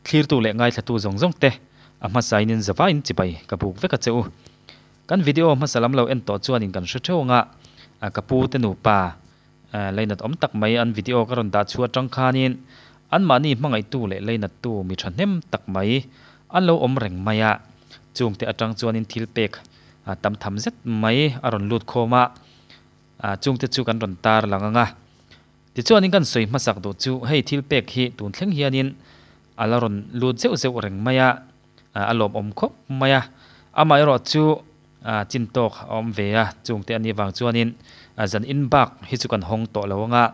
Thlirtu leh ngaithlatu zawng zawng te a hmasain in zavaiin chibai ka buk vek a che u. Kan video hmasa lam lo en tawh chuanin kan hre theuh anga ka pu te nupa leinat awm tak mai an video ka rawn dah chhuah atang khanin anmahni hmangaihtu leh leinattu mi thahnem tak mai an lo awm reng mai a. Chungte atang chuanin thil pek tam tham zet mai a rawn lut khawm a, chungte chu kan rawn tar lang ang a. Tichuanin kan sawi hmasak duh chu hei thil pek hi tun thleng hianin a la rawn lut zeuh zeuh reng mai a, a lawmawm khawp mai a. Amaherawh chu chin tawk a awm ve a, chungte a nih vang chuanin zan in bak hi chu kan hawng tawh lo ang a,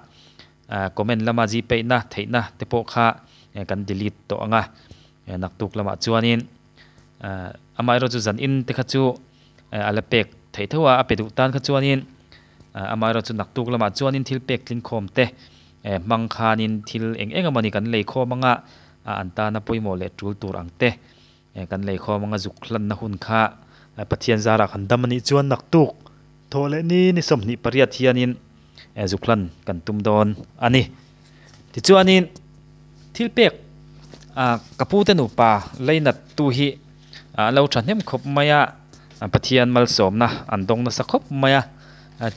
comment lama Gpay-na theihna te pawh kha kan delete tawh ang a, naktuk lamah chuanin amaherawh chu zan in te kha chu a la pek theih tho a, a pe duh tan kha chuanin amaherawh chu naktuk lamah chuanin thil pek tling khawm te hmang khanin thil eng eng emawni kan lei khawm anga an tana pawimawh leh tul tur ang te kan lei khawm anga zuk hlanna hun kha Pathian zarah kan dam anih chuan naktuk thawh leh ni ni 28 hianin zuk hlan kan tum dawn a ni. Tichuanin thil pek ka pute nupa leinat tu hi a lo thahnem khawp mai a, Pathian malsawmna an dawng nasa khawp mai a,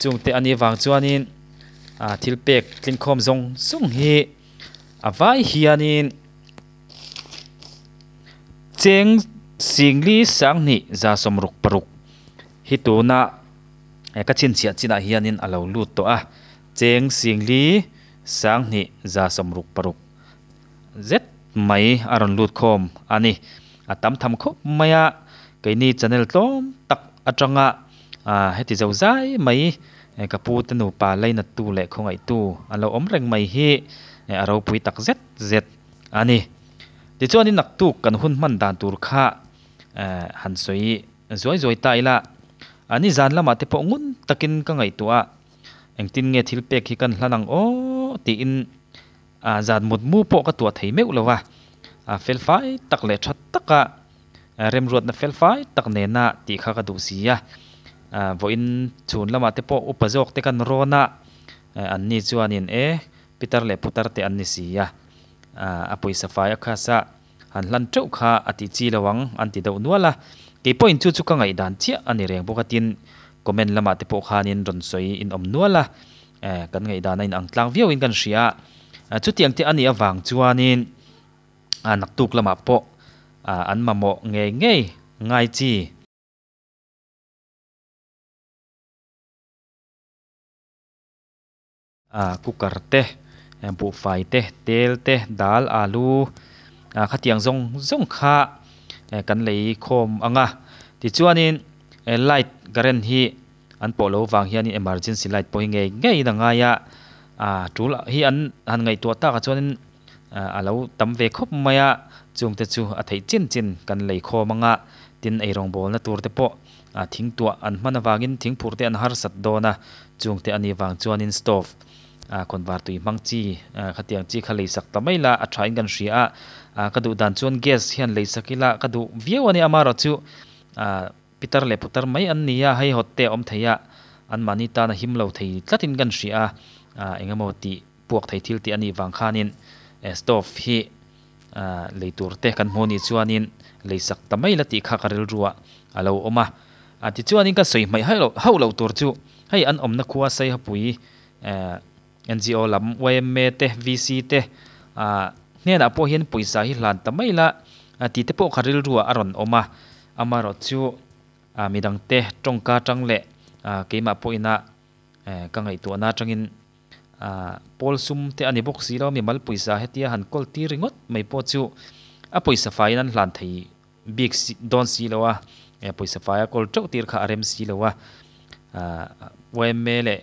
chungte a nih vang chuanin thil pek tlingkhawm zawng zawng hi a vai hianin cheng singli sanghnih za sawmruk paruk hi tuna ka chhinchhiah chinah hianin a lo lut tawh a, cheng singli sanghnih za sawmruk paruk zet mai a rawn lut khawm a ni. A tam tham khawp mai a, keini channel tlawm tak atanga heti zo zai mai ka pu te nupa lainattu leh khawngaihtu an lo awm reng mai hi a ropui tak zet zet a ni. Tichuanin naktuk kan hun hman dan tur kha han sawi zuai zuai ta ila, nizan lamah te pawh ngun takin ka ngaihtuah a, engtin nge thil pek hi kan hlan ang aw tiin A zat mut mu pawh ka tuah thei meuh lo a, fel fai tak leh tha taka remruatna fel fai tak nena tih kha ka duh si a. Vawiin chhun lamah te pawh upa zawk te kan rawn a, anni chuanin e pitar leh putar te an ni si a, a pawisa fai a khas a, han hlan teuh kha a tih chi lo ang an ti deuh nual a. Kei pawhin chu chu ka ngaihdan chiah a ni reng bawk a tin comment lamah te pawh khanin rawn sawi in awm nual a. Kan ngaihdan a inang tlang viauin kan hria a, chutiang te a nih avang chuanin naktuk lamah pawh an mamawh ngei ngei ngai chi. Cooker te, buhfai te, tel te, dal, alu khatiang zawng zawng kha kan lei khawm ang a, tichuanin light current hi An pawh lo vang hianin emergency light pawh hi ngei ngeiin a ngai a, ah tul hi an han ngaihtuah takah chuanin a lo tam ve khawp mai a, chungte chu a theih chin chin kan lei khawm ang a, tin eirawngbawlna tur te pawh thing tuah an hman avangin thing phurh te an harsat dawn a, chungte a nih vang chuanin stove khawnvar tui hmang chi khatiang chi kha lei sak ta mai la a thain kan hria a, ka duh dan chuan gas hian lei sak ila ka duh viau a ni amaherawh chu ah. Pitar leh putar mai an ni a, hei hawt te a awm thei a, anmahni tan a him lo thei tlatin kan hria a, eng emaw tih puak thei thil tih a nih vang khanin stove hi lei tur te kan hmuh anih chuanin lei sak ta mai la tih kha ka rilruah a lo awm a. Tichuanin ka sawi hmaih hauh loh tur chu hei an awmna khua Saihapui NGO lam yma te VC te hnenah pawh hian pawisa hi hlan ta mai la tih te pawh kha rilruah a rawn awm a, amaherawh chu midangte tawngka atang leh keimah pawhina ka ngaihtuahna atangin pawl sum te a ni bawk si lo mimal pawisa hetia han kawl tir ringawt mai pawh chu a pawisa faiin an hlan thei bik dawn si lo a, pawisa faia kawl teuh tir kha a rem si lo a, yma leh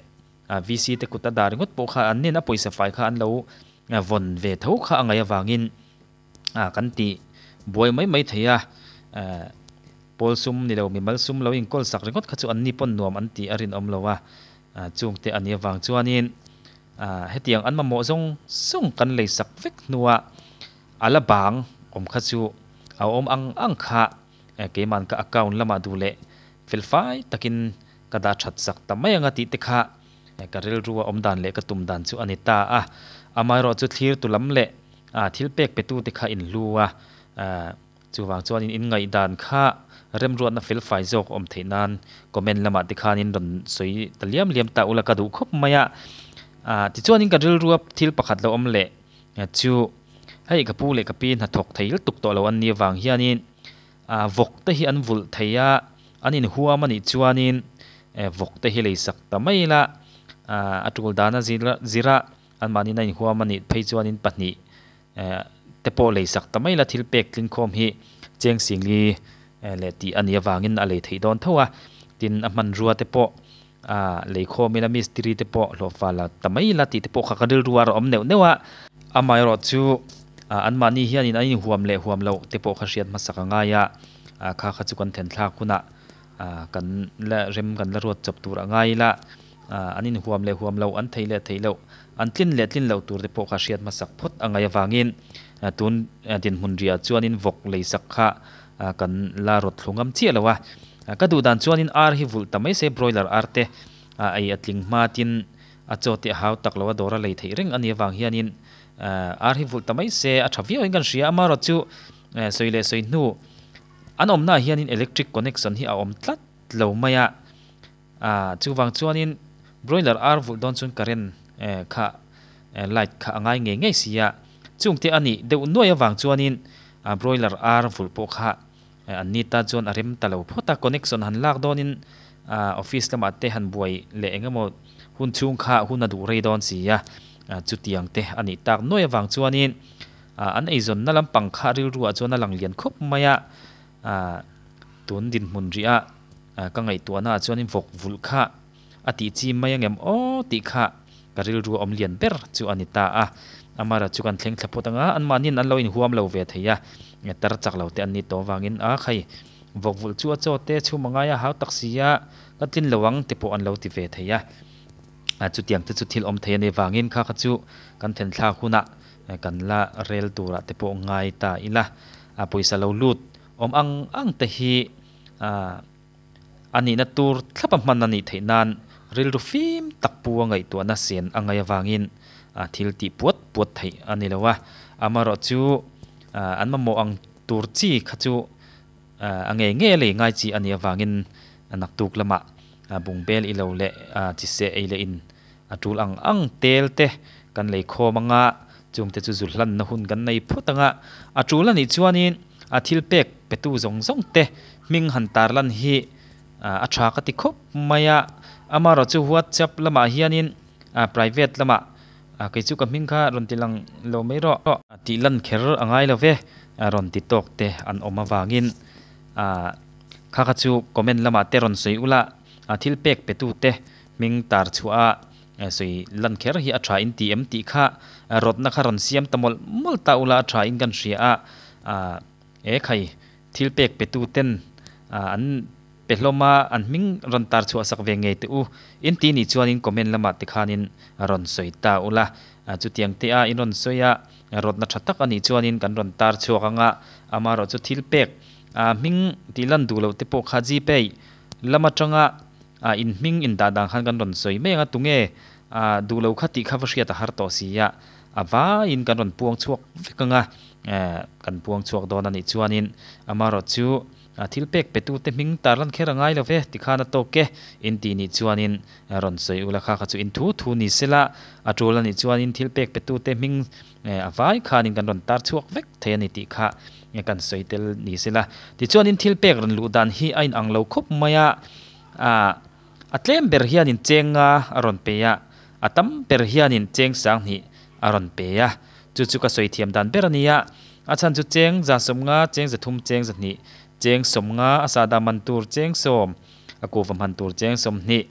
VC te kut a dah ringawt pawh kha an nen a pawisa fai kha an lo vawn ve tho kha a ngaih avangin kan ti buai mai mai thei a, pawl sum ni lo mimal sum lo inkawl sak ringawt kha chu an ni pawn nuam an tih a rinawm lo a, chung te a nih avang chuanin hetiang an mamawh zawng zawng kan lei sak vek hnua a la bang awm kha chu a awm ang ang kha keiman ka account lamah duh leh fel fai takin Ka dah that sak ta mai anga tih te kha ka rilru a awm dan leh ka tum dan chu a ni ta a. Amaherawh chu thlir tu lam leh Thil pek petute kha in hlu a, chuvang chuanin in ngaihdan kha remruatna felfai zawk awm theih nan comment lamah te khanin rawn sawi ta liam liam ta ula ka duh khawp mai a. Tichuanin ka rilrua thil pakhat lo awm leh chu hei ka pu leh ka pi hnathawk thei lutuk tawh lo an nih avang hianin vawk te hi an vulh thei a, an inhuam a nih chuanin vawk te hi leisak ta mai ila a tul dana zira Anmahniin a inhuam a nih phei chuanin pahnih te pawh lei sak ta mai la, thil pek tling khawm hi cheng singli leh tih a nih avangin a lei theih dawn tho a. Tin, a hmanrua te pawh lei khawm ila mistiri te pawh hlawhfa la ta mai la tih te pawh kha ka rilru a rawh awm neuh neuh a. Amaherawh chu anmahni hianin an inhuam leh huam loh te pawh kha hriat hmasak a ngai a, kha kha chu kan then thlak hunah kan la rem kan la ruat chawp tur a ngai ila. An inhuam leh huam loh, an thei leh theih loh, an tlin leh tlin loh tur te pawh kha hriat hmasak phawt a ngaih avangin tun dinhmun riah chuanin vawk leisak kha kan la rawt thlu ngam chiah lo a. Ka duh dan chuanin ar hi vulh ta mai se, broiler ar te ei a tling hma tin a chaw te a hau tak lo a dawr a lei theih reng a nih avang hianin ar hi vulh ta mai se a tha viau in kan hria. Amaherawhchu sawi leh sawi hnu an awmnaah hianin electric connection hi a awm tlat lo mai a. Aaa chuvang chuanin broiler ar vulh dawn chuan current kha light kha a ngai ngei ngei si a, chungte a nih deuh nuai avang chuanin broiler ar vulh pawh kha an ni ta chuan a rem ta lo phawt a, connection han lak dawnin office lamah te han buai leh eng emaw hun chhung kha hun a duh rei dawn si a, chutiang te a nih tak nuai avang chuanin an eizawnna lampang kha rilruah chuan a lang lian khawp mai a, tun dinhmun rih a. Ka ngaihtuahna ah chuanin vawk vulh kha a tih chi mai angem aw tih kha ka rilru a awm lian ber chu a ni ta a. Amara chu kan thleng thla phawt anga anmahniin an lo inhuam lo ve thei a, tar chak lo te an nih tawh avangin a khai vawk vulh chu a chaw te chhum a ngai a hau tak si a, ka tlin lo ang te pawh an lo ti ve thei a. Chutiang te chu thil awm thei a nih avangin kha kha chu kan then thlak hunah kan la rel turah te pawh ngai ta ila. Pawisa lo lut awm ang ang te hi A nihna tur thlapa hman a nih theih nan rilru fim tak pu a ngaihtuahna sen a ngaih avangin thil tih puat puat theih a ni lo a. Amaherawhchu an mamawh ang tur chi kha chu a ngei ngei a lei ngai chi a nih avangin naktuk lamah bungbel i lo leh chi seh ei leh in a tul ang ang tel te kan lei khawm anga chungte chu zu hlanna hun kan nei phawt anga a tul a nih chuanin a thil pek petu zawng zawng te hming han tarlan hi a tha ka ti khawp mai a, amaherawh chu WhatsApp lamah hianin private lamah kei chu ka hming kha rawn ti lang lo mai rawh tih lan kher a ngai lo ve rawn ti tawk te an awm avangin kha kha chu comment lamah te rawn sawi ula thil pek petu te hming tar chhuah a sawi lan kher hi a tha in ti em tih kha rawtna kha rawn siam ta mawlh mawlh ta ula a tha in kan hria a, e khai thil pek pe tu ten an pe hlawm a an hming rawn tar chhuah sak ve ngei teh u in ti nih chuan in comment lamah te khan in rawn sawi ta ula chutiang te a in rawn sawi a rawtna tha tak a nih chuan in kan rawn tar chhuak anga amaherawhchu thil pek hming tih lan duh loh te pawh kha gpay lam atanga A in hming in dah dan khan kan rawn sawi mai ang a, tunge a duh lo kha tih kha va hriat a har tawh si a, a vaiin kan rawn puang chhuak vek ang a, kan puang chhuak dawn a nih chuanin amaherawh chu thil pek petu te hming tar lan kher a ngai lo ve ti khan a tawk e in tih nih chuanin rawn sawi ula kha kha chu in thu thu ni sela a tul a nih chuanin thil pek petu te hming a vai khanin kan rawn tar chhuak vek thei a ni tih kha kan sawi tel ni sela tichuanin thil pek rawn luh dan hi a inang lo khawp mai a. A, a tlem ber hianin cheng nga a rawn pe a, a tam ber hianin cheng sanghnih a rawn pe a. Chu chu ka sawi thiam dan ber a ni a. A chhan chu cheng za sawmnga, cheng za thum, cheng za hnih, cheng sawmnga, a sahdah man tur cheng sawm, a kuhva hman tur cheng sawmhnih.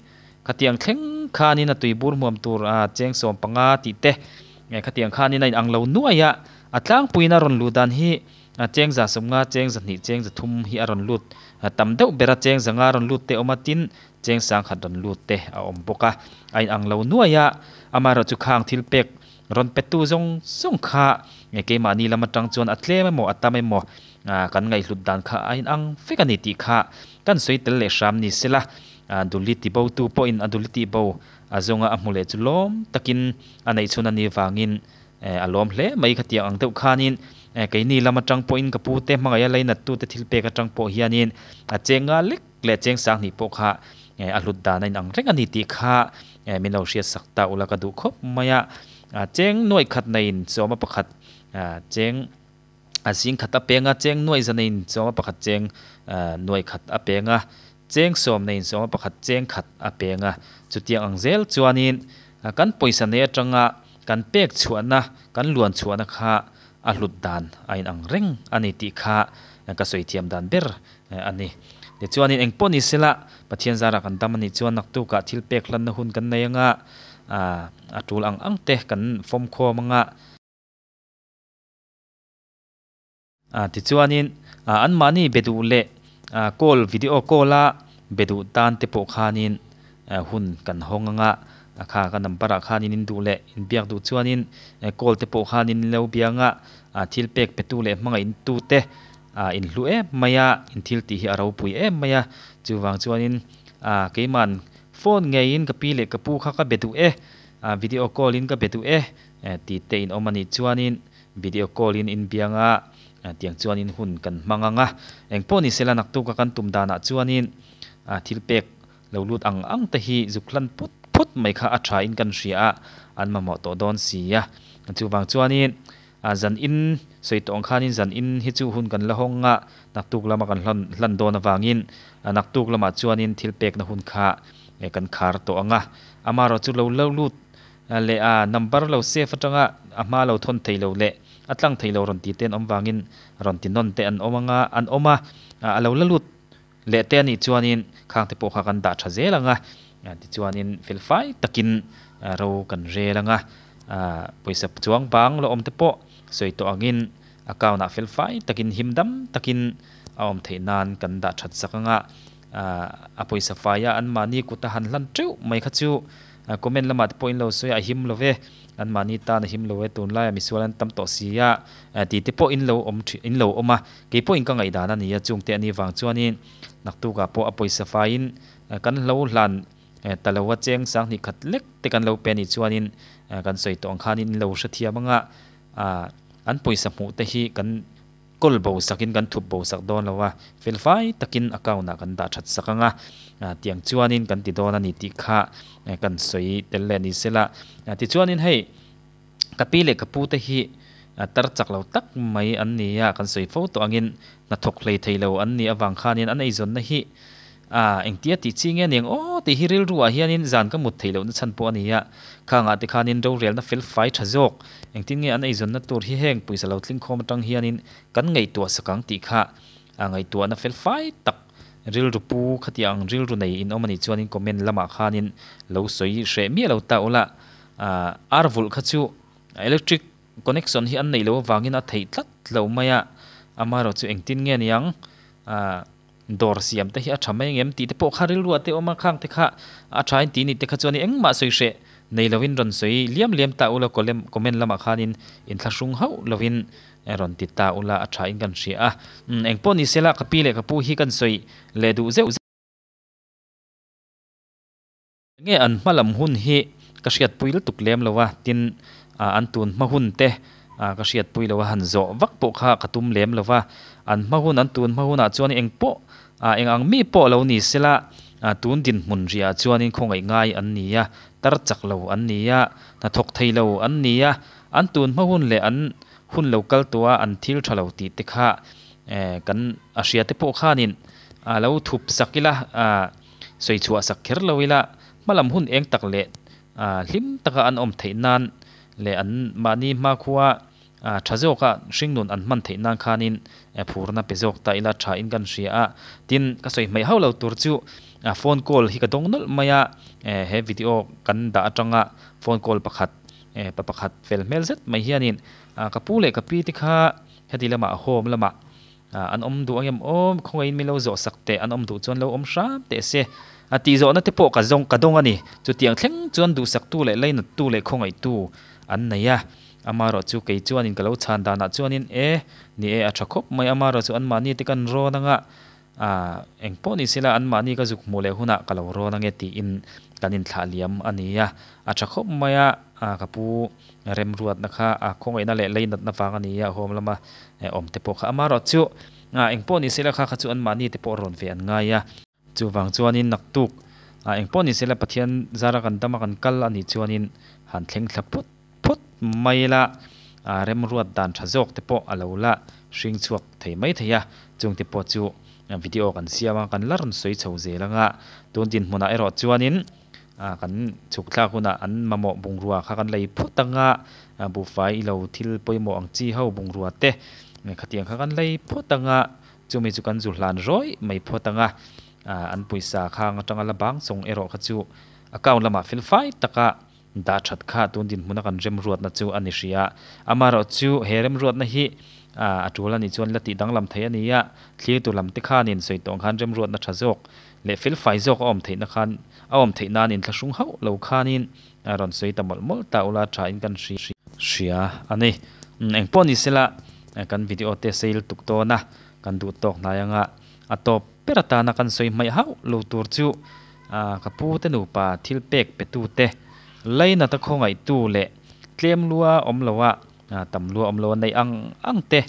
Khatiang thleng khanin a tuibur hmuam tur a cheng 15 tih te, khatiang khanin a inang lo nuai a. A tlangpuiin a rawn luh dan hi A cheng 150, cheng 200, cheng 300 hi a rawn lut tam deuh ber a, cheng 500 rawn lut te a awm a, tin cheng 1000 rawn lut te a awm bawk a. A inang lo nuai a, amaherawh chu khang thil pek rawn petu zawng zawng kha nge keimahni lam atang chuan a tlem emaw a tam emaw kan ngaihhlut dan kha a inang vek a ni tih kha kan sawi tel leh hram ni sela, duli tibotu pawhin a duli tihbo a zawnga a hmu leh chu lawm takin a neih chhun a nih vangin. A lawm hle mai khatiang ang deuh khanin keini lam atang pawhin ka pu te hmangaih a lainat tute thil pek atang pawh hianin a cheng nga lek leh cheng sang hnih pawh kha a hlut dan a inang reng a ni tih kha min lo hriat sak ta ula ka duh khawp mai a. Cheng nuaih khat neiin sawma pakhat cheng a zing khat a peng a, cheng nuaih za neiin sawma pakhat cheng nuaih khat a peng a, cheng sawm neiin sawma pakhat cheng khat a peng a. Chutiang ang zel chuanin kan pawisa nei atanga kan pek chhuahna, kan luan chhuahna kha a hlut dan a inang reng a ni tih kha ka sawi thiam dan ber a ni. Tichuanin engpawh ni sela Pathian zarah kan dam a nih chuan naktukah thil pek hlanna hun kan nei anga a tul ang ang te kan fawm khawm anga. Tichuanin anmahni be duh leh call video call a be duh tan te pawh khanin hun kan hawng anga kha ka number ah khanin in duh leh in biak duh chuanin call te pawh khanin in lo bia anga thil pek pe tu leh hmangaih in tu te in hlu em mai a in thil tih hi a ropui em mai a chuvang chuanin keiman phone ngeiin ka pi leh ka pu kha ka be duh e video call in ka be duh e tih te in awm a nih chuanin Video call in inbiang a, tiang chuanin hun kan hmang ang a. Engpawh ni sela naktuk a kan tum danah chuanin thil pek lo lut ang ang te hi zuk hlan put phut mai kha a tha in kan hria a, an mamawh tawh dawn si a. Chuvang chuanin zan in sawi tawh ang khanin zan in hi chu hun kan la hawng a, naktuk lama kan hlan hlan dawn avangin naktuk lamah chuanin thil pekna hun kha kan khar tawh ang a. Amaherawhchu lo lo lut leh a number lo save atanga a hma lo thawn thei lo leh a tlang thei lo rawn ti te an awm vangin rawn ti nawn te an awm anga an awm a, a lo la lut leh te anih chuanin khang te pawh kha kan dah tha zel anga tichuanin fel fai takin ro kan rel anga pawisa chuang bang la awm te pawh sawi tawh angin account ah fel fai takin him dam takin a awm theih nan kan dah that sak anga a pawisa faia anmahni kut a han hlan teuh mai kha chu Comment lamah te pawh in lo sawi a, a him lo ve, anmahni tan a him lo e, tunlaiah misual an tam tawh si a, tih te pawh in lo awm thin, in lo awm a, kei pawh in ka ngaihdan a ni a, chungte a nih vang chuanin naktukah pawh a pawisa faiin kan hlo hlan ta lo a, cheng sanghnih khat lek te kan lo pe a nih chuanin kan sawi tawh ang khanin in lo hrethiam anga an pawisa hmuh te hi kan Kawl bo sakin kan thup bo sak dawn lo a, felfai takin account ah kan dah that sak ang a, tiang chuanin kan ti dawn a ni tih kha kan sawi tel leh ni sela. Tichuanin hei ka pi leh ka pu te hi tar chak lo tak mai an ni a, kan sawi fo tawh angin hnathawk hlei thei lo an nih avang khanin an eizawnna hi A, engtia tih chi nge niang aw tih hi rilru ah hianin zan ka mut theih lohna chhan pawh a ni a, khangah te khanin rorelna fel fai tha zawk, engtin nge an eizawnna tur hi heng pawisa lo tling khawm atang hianin kan ngaihtuah sak ang tih kha a ngaihtuahna fel fai tak rilru pu khatiang ang rilru nei in awm a nih chuanin comment lamah khanin lo sawi hreh miah lo ta ula, ar vulh kha chu electric connection hi an neih loh avangin a theih tlat lo mai a, amaherawhchu chu engtin nge niang Dawr siam te hi a tha mai angem tih te pawh kha rilru ah te awm a, khang te kha a tha in tih ni te kha chuan engmah sawi hreh nei lovin rawn sawi liam liam ta ula comment lamah khanin inthlahrung hauh lovin rawn ti ta ula a tha in kan hria a. Engpawh ni sela ka pi leh ka pu hi kan sawi leh duh zeuh zeuh. Nge an hma lam hun hi ka hriatpui lutuk lem lo a, tin an tun hma hun te ka hriatpui lo a, han zawh vak pawh kha ka tum lem lo va, an hma hun an tun hma hunah chuan eng pawh eng ang mi pawh lo ni sela tun dinhmun riah chuanin khawngaih ngai an ni a, tar chak lo an ni a, hnathawk thei lo an ni a, an tun hma hun leh an hun lo kal tawh a an thil tha lo tih te kha kan a hria te pawh khanin lo thup sak ila. Sawi chhuah sak kher lo ila, hmalam hun eng tak leh hlim taka an awm theih nan leh an mahni hmakhua tha zawka hringnun an hman theih nan khanin phurna pe zawk ta ila tha in kan hria a. Tin, ka sawi hmaih hauh lo tur chu phone call hi ka dawng nawlh mai a, he video kan dah atanga phone call pakhat pa pakhat fel hmel zet mai hianin ka pu leh ka pi te kha heti lamah home lamah An awm duh angem aw, khawngaihin min lo zawh sak teh, an awm duh chuan lo awm hram teh se. A tih zawhna te pawh ka zawng ka dawng a ni. Chutiang thleng chuan duhsaktu leh lainattu leh khawngaihtu an nei a. Amaherawh chu kei chuanin ka lo chhan danah chuanin e, ni e a tha khawp mai, amaherawh chu anmahni te kan rawn anga, a engpawh ni sela anmahni ka zuk hmuh leh hunah ka lo rawn ange tiin kan inthlah liam a ni a, a tha khawp mai a, ka pu remruatna kha a khawngaihna leh leinatna vang a ni a, home lama awm te pawh kha amaherawh chu engpawh ni sela kha kha chu anmahni te pawh rawn ve an ngai a. Chuvang chuanin naktuk engpawh ni sela Pathian zara kan dama kan kal a nih chuanin han thleng thla phut phut mai ila remruat dan tha zawk te pawh a lo la hring chhuak thei mai thei a, chungte pawh chu video kan siam a, kan la rawn sawi chho zel anga tun dinhmunah erawh chuanin kan chhuk thlak hunah an mamawh bungrua kha kan lei phut anga buhfai ilo thil pawimawh ang chi ho bungrua te khatiang kha kan lei phut anga chumi chu kan zu hlan rawih mai phawt anga an pawisa khang atanga la bang chawng erawh kha chu account lamah fel fai taka Dah that kha tun dinhmuna kan remruatna chu a ni hria. Amaherawhchu he remruatna hi a tul a nih chuan la tih danglam thei a ni a, thlirtu lam te khanin sawi tawh ang khan remruatna tha zawk leh felfai zawk a awm theihna khan a awm theih nan inthlahrung hauh lo khanin a rawn sawi ta mawlh mawlh ta ula tha in kan hria a ni. Engpawh ni sela kan video te sail tuk dawn a, kan duh tawk hnai anga a tawp ber atana kan sawi hmaih hauh lo tur chu Ka pu te nupa thil pek pe tu te, lainata khawngaihtu leh tlem lua awm lo a, tam lua awm lo a neih ang ang te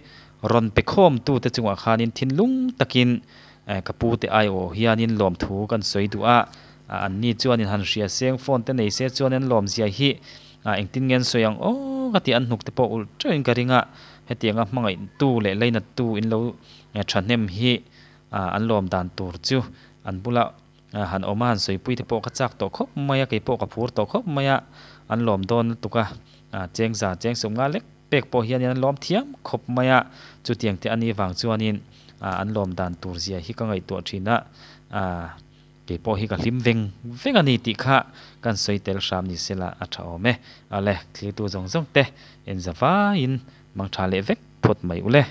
rawn pe khawm tu te chungah khanin thinlung takin ka pu te aiawh hianin lawmthu kan sawi duh a, anni chuanin han hria seng phone te nei se chuan an lawmzia hi engtin nge an sawi ang aw ka tih an hnuk te pawh ulh teuhin ka ring a, hetianga hmangaihtu leh lainattu in lo thahnem hi an lawm dan tur chu an bula han awm a han sawipui te pawh ka chak tawh khawp mai a, kei pawh ka phur tawh khawp mai a, an lawm dawn lutuk a, cheng za cheng sum nga lek pek pawh hianin an lawm thiam khawp mai a, chutiang te a nih vang chuanin an lawm dan tur zia hi ka ngaihtuah thin a, kei pawh hi ka hlim veng veng a ni tih kha kan sawi tel hram ni sela a tha awm e, awle thlirtu zawng zawng te en za vaiin mangtha leh vek phawt mai ule.